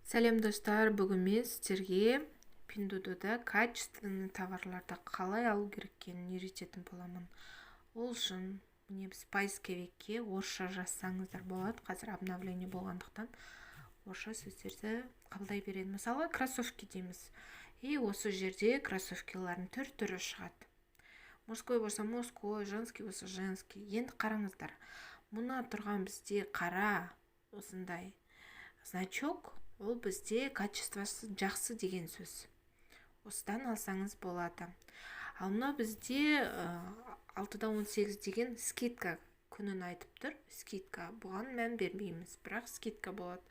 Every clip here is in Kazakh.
Сәлем, достар! Бүгін мен сіздерге Пиндуодуода качественный товарларды қалай алу керек екенін үйрететін боламын. Ол үшін, міне, біз поисковикке орысша жазсаңыздар болады. Қазір обновление болғандықтан, орысша сөздерді қабылдай береді. Мысалы, кроссовки дейміз, и осы жерде кроссовкилардың түр түрі шығады: мужской болса мужской, женский болса женский. Енді қараңыздар, мына тұрған бізде қара осындай значок, ол бізде качествосы жақсы деген сөз, осыдан алсаңыз болады. Ал мынау бізде 6-да 18 деген скидка күнін айтып тұр. Скидка, бұған мән бермейміз, бірақ скидка болады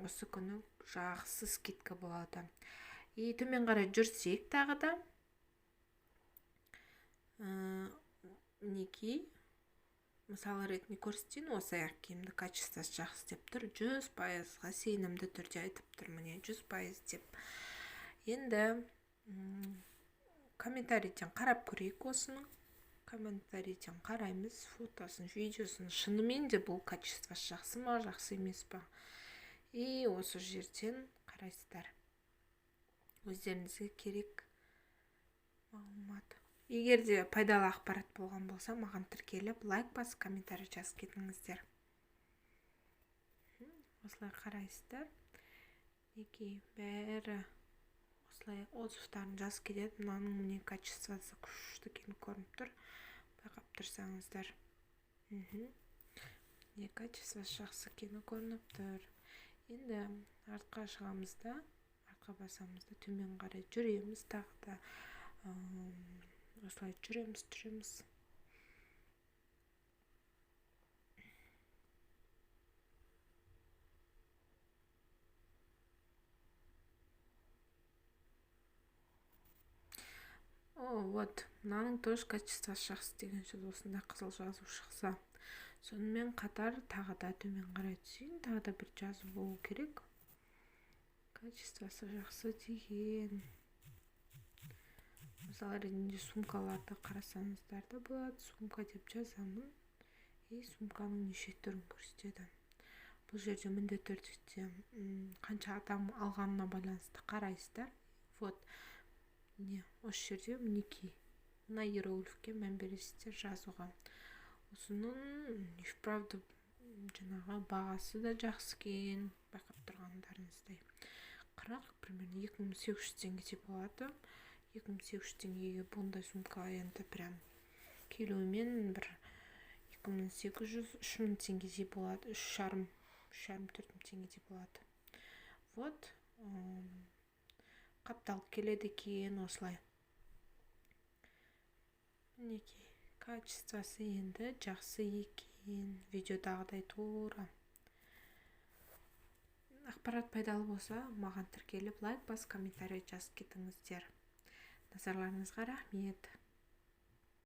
осы күні, жақсы скидка болады. И төмен қарай жүрсек, тағы да, мінекей, мысал ретінде көрсетейін. Осы аяқ киімді качествосы жақсы деп тұр, 100%-ға сенімді түрде айтып тұр, міне, 100% деп. Енді комментарийден қарап көрейік. Осының комментарийден қараймыз фотосын, видеосын, шынымен де бұл качествосы жақсы ма, жақсы емес па. И осы жерден қарайсыздар өздеріңізге керек мағлұмат. Егер де пайдалы ақпарат болған болса, маған тіркеліп, лайк басып, комментарий жазып кетіңіздер. Осылай қарайсыздар, мінекей, бәрі осылай отзывтарын жазып кетеді. Мынаның, міне, качествосы күшті екені көрініп тұр, байқап тұрсаңыздар. Міне, качествосы жақсы екені көрініп тұр. Енді артқа шығамыз да, артқа басамыз да, төмен қарай жүреміз. Тағы да осылай жүреміз, жүреміз. О, вот мынаның тоже качествосы жақсы деген сөз, осындай қызыл жазу шықса. Сонымен қатар тағы да төмен қарай түсейін, тағы да бір жазу болу керек качествосы жақсы деген. Мысалы ретінде сумкаларды қарасаңыздар да болады. Сумка деп жазамын, и сумканың неше түрін көрсетеді. Бұл жерде міндетті түрде қанша адам алғанына байланысты қарайсыздар. Вот, міне, осы жерде, мінекей, мына иероглифке мән бересіздер, жазуға. Осының и вправду жаңағы бағасы да жақсы екен, байқап тұрғандарыңыздай, 40, примерно 2800 теңгедей болады. 2800 теңгеге бұндай сумка енді прям келуімен бір 2800, 3000 теңгедей болады, 3,5, 3,5, 4000 теңгедей болады. Вот, қапталып келеді екен осылай. Мінекей, качествосы енді жақсы екен, видеодағыдай тура. Ақпарат пайдалы болса, маған тіркеліп, лайк басып, комментарий жазып кетіңіздер. Назарларыңызға рахмет.